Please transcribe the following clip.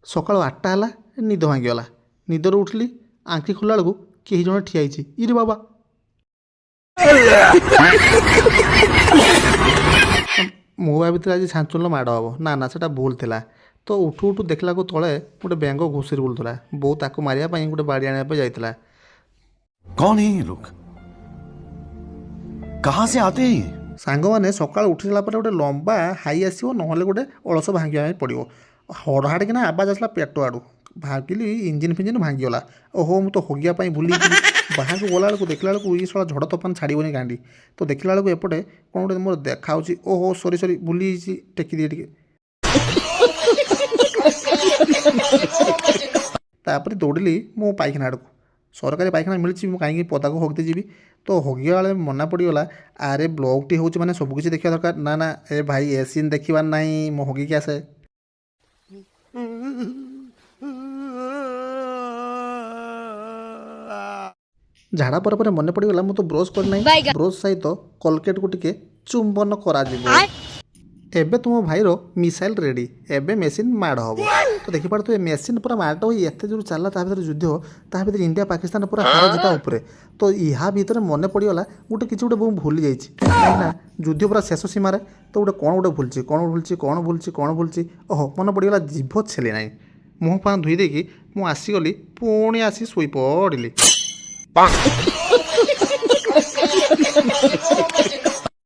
ସକାଳ 8ଟା ହେଲା, ନିଦ ଭାଙ୍ଗିଗଲା। ନିଦରୁ ଉଠିଲି, ଆଖି ଖୋଲିଲା ବେଳକୁ କେହି ଜଣେ ଠିଆ ହେଇଛି। ଇରେ ବାବା, ମୁଁ ଭାବିଥିଲି ଆଜି ଛାଞ୍ଚୁଣିର ମାଡ଼ ହେବ। ନା ନା, ସେଟା ଭୁଲ ଥିଲା। ତ ଉଠୁ ଉଠୁ ଦେଖିଲାକୁ ତଳେ ଗୋଟେ ବେଙ୍ଗ ଘୁଷୁରି ବୁଲୁଥିଲା। ବୋଉ ତାକୁ ମାରିବା ପାଇଁ ଗୋଟେ ବାଡ଼ି ଆଣିବା ପାଇଁ ଯାଇଥିଲା। कौन है ये लोग? कहां से आते हैं ये? ସାଙ୍ଗମାନେ, ସକାଳୁ ଉଠି ସାରିଲା ପରେ ଗୋଟେ ଲମ୍ବା ହାଇ ଆସିବ, ନହେଲେ ଗୋଟେ ଅଳସ ଭାଙ୍ଗିବା ପାଇଁ ପଡ଼ିବ। ହଡ଼ହାଡ଼ କିନା ଆବାଜ ଆସିଲା ପେଟ ଆଡ଼ୁ। ଭାବିଲି ଇଞ୍ଜିନ୍ ଫିଞ୍ଜିନ୍ ଭାଙ୍ଗିଗଲା। ଓହୋ, ମୁଁ ତ ହଗିବା ପାଇଁ ଭୁଲି ଯାଇଥିଲି। ବାହାରକୁ ଗଲାବେଳକୁ ଦେଖିଲା ବେଳକୁ ଇଏ ଶଳା ଝଡ଼ ତୋଫାନ ଛାଡ଼ିବନି ଗାଣ୍ଡି। ତ ଦେଖିଲା ବେଳକୁ ଏପଟେ କ'ଣ ଗୋଟେ ମୋର ଦେଖାହେଉଛି। ଓହୋ, ସରି ସରି, ଭୁଲି ଯାଇଛି, ଟେକି ଦିଏ ଟିକେ। ତାପରେ ଦୌଡ଼ିଲି ମୁଁ ପାଇଖାନା ଆଡ଼କୁ। ସରକାରୀ ପାଇଖାନା ମିଳିଛି, ମୁଁ କାହିଁକି ପଦାକୁ ହଗିତେ ଯିବି? ତ ହଗିବା ବେଳେ ମନେ ପଡ଼ିଗଲା, ଆରେ ବ୍ଲଗ୍ଟି ହେଉଛି ମାନେ ସବୁ କିଛି ଦେଖିବା ଦରକାର। ନା ନା, ଏ ଭାଇ, ଏ ସିନ୍ ଦେଖିବାର ନାହିଁ, ମୁଁ ହଗିକି ଆସେ। ଝାଡ଼ା ପରେ ପରେ ମନେ ପଡ଼ିଗଲା, ମୁଁ ତ ବ୍ରସ୍ କରିନାହିଁ। ବ୍ରସ୍ ସହିତ କଲଗେଟ୍କୁ ଟିକେ ଚୁମ୍ବନ କରାଯିବ। ଏବେ ତୁମ ଭାଇର ମିସାଇଲ୍ ରେଡ଼ି, ଏବେ ମେସିନ୍ ମାଡ଼ ହେବ। ତ ଦେଖିପାରୁଥିବେ, ମେସିନ୍ ପୁରା ମାଡ଼ ହୋଇ ଏତେ ଜୋର ଚାଲିଲା ତା ଭିତରେ ଯୁଦ୍ଧ, ତା ଭିତରେ ଇଣ୍ଡିଆ ପାକିସ୍ତାନ ପୁରା ହାର ଜିତା ଉପରେ। ତ ଇହା ଭିତରେ ମନେ ପଡ଼ିଗଲା ଗୋଟେ କିଛି ଗୋଟେ ମୁଁ ଭୁଲି ଯାଇଛି, କାହିଁକିନା ଯୁଦ୍ଧ ପୁରା ଶେଷ ସୀମାରେ। ତ ଗୋଟେ କ'ଣ ଗୋଟେ ଭୁଲିଛି, କ'ଣ ଭୁଲିଛି, କ'ଣ ଭୁଲିଛି, କ'ଣ ଭୁଲିଛି? ଓହୋ, ମନେ ପଡ଼ିଗଲା, ଜିଭ ଛେଲି ନାହିଁ। ମୁହଁ ଫୁହଁ ଧୋଇ ଦେଇକି ମୁଁ ଆସିଗଲି, ପୁଣି ଆସି ଶୋଇପଡ଼ିଲି।